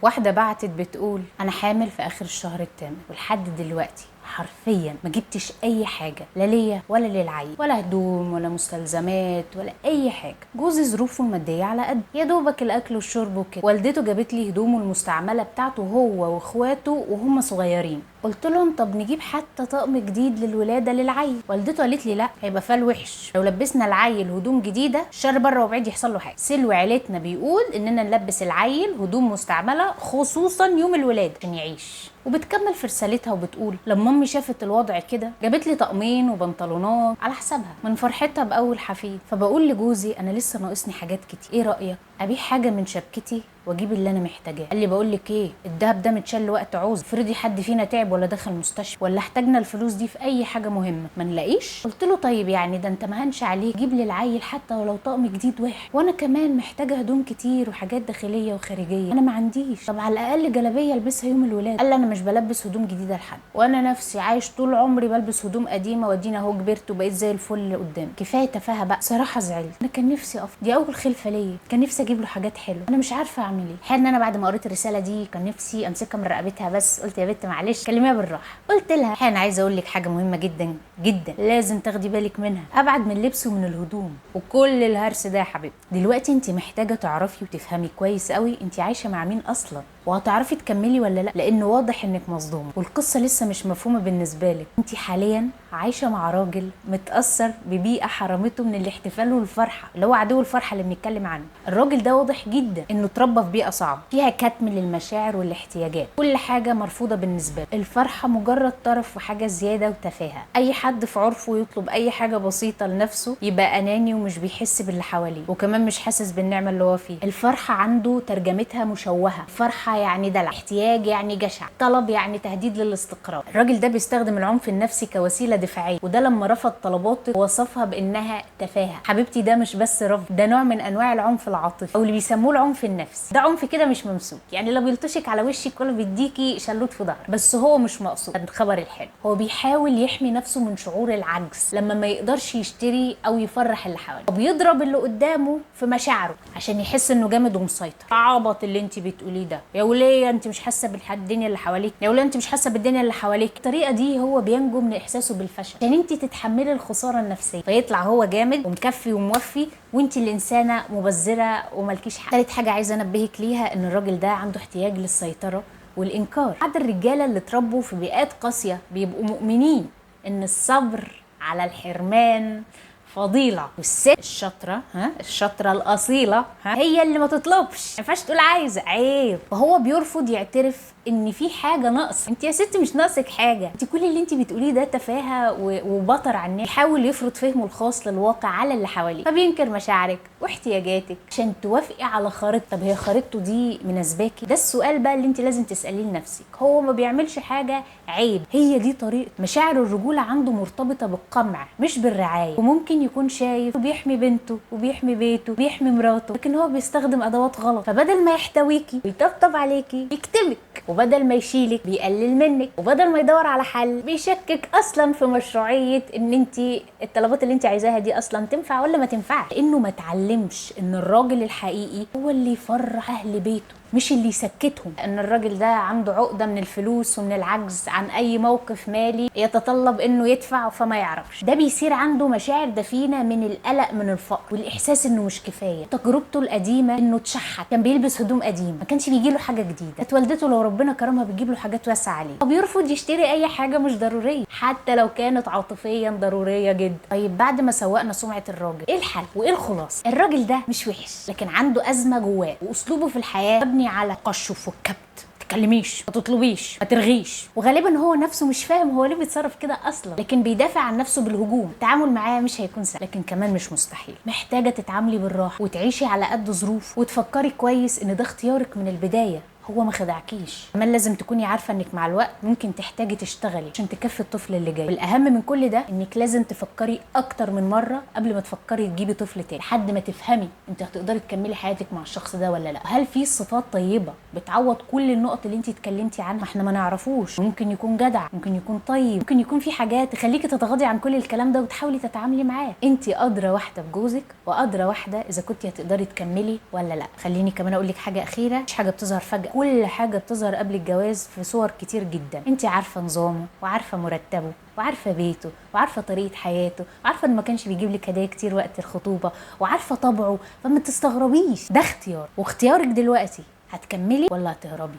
واحدة بعتت بتقول انا حامل في اخر الشهر الثامن، ولحد دلوقتي حرفيا ما جبتش اي حاجة، لا ليا ولا للعيل، ولا هدوم ولا مستلزمات ولا اي حاجة. جوزي ظروفه المادية على قد، يا دوبك الاكل والشرب وكده. والدته جابت لي هدومه المستعملة بتاعته هو واخواته وهم صغيرين. قلت لهم طب نجيب حتى طقم جديد للولاده للعيل. والدته قالت لي لا، هيبقى فال وحش لو لبسنا العيل هدوم جديدة، الشر بره وبعيد يحصل له حاجة. سلو عيلتنا بيقول اننا نلبس العيل هدوم مستعملة خصوصا يوم الولادة عشان يعيش. وبتكمل في رسالتها وبتقول لما امي شافت الوضع كده جابت لي طقمين وبنطلونات على حسابها من فرحتها باول حفيد. فبقول لجوزي انا لسه ناقصني حاجات كتير، ايه رايك ابيع حاجة من شبكتي واجيب اللي انا محتاجاه؟ قال لي بقول لك ايه، الدهب ده متشل وقت عوز، افرضي حد فينا تعب ولا دخل مستشفى ولا احتاجنا الفلوس دي في اي حاجة مهمة ما نلاقيش. قلت له طيب يعني ده انت ما هنش عليك، جيب للعيل حتى ولو طقم جديد واحد، وانا كمان محتاجه هدوم كتير وحاجات داخلية وخارجيه انا ما عنديش، طب على الاقل جلابية البسها يوم الولادة. قال لي انا مش بلبس هدوم جديدة لحد، وانا نفسي عايش طول عمري بلبس هدوم قديمة، وادينا اهو كبرت وبقيت زي الفل قدام. كفاية تفاهه بقى. صراحة زعلت، انا كان نفسي اقف، دي اول خلفه ليا، كان نفسي اجيب له حاجات حلوة، انا مش عارفه اعمل ايه. الحقيقة ان انا بعد ما قريت الرسالة دي كان نفسي امسكها من رقبتها، بس قلت يا بنت معلش كلميها بالراحة. قلت لها الحقيقة انا عايزه اقول لك حاجة مهمة جدا جدا لازم تاخدي بالك منها، ابعد من اللبس ومن الهدوم وكل الهرس ده يا حبيبتي. دلوقتي انت محتاجه تعرفي وتفهمي كويس قوي انت عايشه مع مين اصلا، وهتعرفي تكملي ولا لا، لان واضح انك مصدومة والقصه لسه مش مفهومه بالنسبة لك. انت حاليا عايشه مع راجل متاثر ببيئه حرمته من الاحتفال والفرحه، اللي هو عدو الفرحة اللي بنتكلم عنه. الراجل ده واضح جدا انه اتربى في بيئة صعبة فيها كتم للمشاعر والاحتياجات، كل حاجة مرفوضة بالنسبة له، الفرحة مجرد طرف وحاجه زيادة وتفاهه. اي حد في عرفه يطلب اي حاجة بسيطة لنفسه يبقى اناني ومش بيحس باللي حواليه، وكمان مش حاسس بالنعمة اللي هو فيها. الفرحة عنده ترجمتها مشوهة، فرحه يعني دلع، احتياج يعني جشع، طلب يعني تهديد للاستقرار. الراجل ده بيستخدم العنف النفسي كوسيلة دفاعية، وده لما رفض طلباتك وصفها بانها تفاهه. حبيبتي ده مش بس رفض، ده نوع من انواع العنف العاطفي او اللي بيسموه العنف النفسي. ده عنف كده مش ممسوك، يعني لا بيلطشك على وشك ولا بيديكي شلوت في ظهرك، بس هو مش مقصود. الخبر الحلو هو بيحاول يحمي نفسه من شعور العجز لما ما يقدرش يشتري او يفرح اللي حواليه، وبيضرب اللي قدامه في مشاعره عشان يحس انه جامد ومسيطر. عبط اللي انت بتقوليه ده يا وليه، انت مش حاسه بالدنيا اللي حواليك، يا وليه انت مش حاسه بالدنيا اللي حواليك. الطريقة دي هو بينجو من احساسه بالفشل عشان انت تتحملي الخسارة النفسية، فيطلع هو جامد ومكفي وموفي وانت الانسانة مبذره ومالكيش حق. ثالث حاجة عايزه انبهك ليها ان الراجل ده عنده احتياج للسيطرة والانكار. بعض الرجالة اللي اتربوا في بيئات قاسية بيبقوا مؤمنين ان الصبر على الحرمان فضيلة، والست الشاطره، ها الشاطره الاصيلة، ها هي اللي ما تطلبش، ما ينفعش تقول عايزه، عيب. فهو بيرفض يعترف ان في حاجة ناقصه. انت يا ست مش ناقصك حاجة، انت كل اللي انت بتقوليه ده تفاهه وبطر على الناس. بيحاول يفرض فهمه الخاص للواقع على اللي حواليه، فبينكر مشاعرك واحتياجاتك عشان توافقي على خريطته. طب هي خريطته دي مناسباكي؟ ده السؤال بقى اللي انت لازم تساليه لنفسك. هو ما بيعملش حاجة عيب، هي دي طريقه. مشاعر الرجولة عنده مرتبطة بالقمع مش بالرعايه، وممكن يكون شايف وبيحمي بنته وبيحمي بيته وبيحمي مراته، لكن هو بيستخدم ادوات غلط. فبدل ما يحتويكي ويطبطب عليكي يكتمك، وبدل ما يشيلك بيقلل منك، وبدل ما يدور على حل بيشكك اصلا في مشروعية ان انت الطلبات اللي انت عايزاها دي اصلا تنفع ولا ما تنفعش. لانه ما اتعلمش ان الراجل الحقيقي هو اللي يفرح اهل بيته مش اللي يسكتهم. ان الراجل ده عنده عقده من الفلوس ومن العجز عن اي موقف مالي يتطلب انه يدفع فما يعرفش. ده بيصير عنده مشاعر دفينه من القلق من الفقر والاحساس انه مش كفاية. تجربته القديمة انه اتشحت، كان بيلبس هدوم قديمة، ما كانش بيجي له حاجة جديدة. كانت والدته لو ربنا كرمها بتجيب له حاجات واسعة عليه، فبيرفض يشتري اي حاجة مش ضرورية حتى لو كانت عاطفيا ضرورية جدا. طيب بعد ما سوقنا سمعه الراجل، ايه الحل وايه الخلاصة؟ الراجل ده مش وحش، لكن عنده ازمة جواه، واسلوبه في الحياة مبني على التقشف والكبت، ما تتكلميش، ما تطلبيش، ما ترغيش. وغالبا هو نفسه مش فاهم هو ليه بيتصرف كده اصلا، لكن بيدافع عن نفسه بالهجوم. التعامل معاه مش هيكون سهل، لكن كمان مش مستحيل. محتاجه تتعاملي بالراحة وتعيشي على قد ظروفه، وتفكري كويس ان ده اختيارك من البداية، هو ما خدعكيش. كمان لازم تكوني عارفه انك مع الوقت ممكن تحتاجي تشتغلي عشان تكفي الطفل اللي جاي. والاهم من كل ده انك لازم تفكري اكتر من مرة قبل ما تفكري تجيبي طفل تاني، لحد ما تفهمي انت هتقدري تكملي حياتك مع الشخص ده ولا لا. هل في صفات طيبة بتعوض كل النقط اللي انت اتكلمتي عنها؟ احنا ما نعرفوش. ممكن يكون جدع، ممكن يكون طيب، ممكن يكون في حاجات تخليكي تتغاضي عن كل الكلام ده وتحاولي تتعاملي معاه. انت قادرة واحدة بجوزك، وقادرة واحدة اذا كنت هتقدري تكملي ولا لا. خليني كمان اقول لك حاجة اخيرة، مش حاجة بتظهر فجاة، كل حاجة بتظهر قبل الجواز في صور كتير جدا. انت عارفه نظامه وعارفه مرتبه وعارفه بيته وعارفه طريقه حياته وعارفه انه ما كانش بيجيب لك هدايا كتير وقت الخطوبة وعارفه طبعه، فما تستغربيش. ده اختيار، واختيارك دلوقتي هتكملي ولا هتهربي.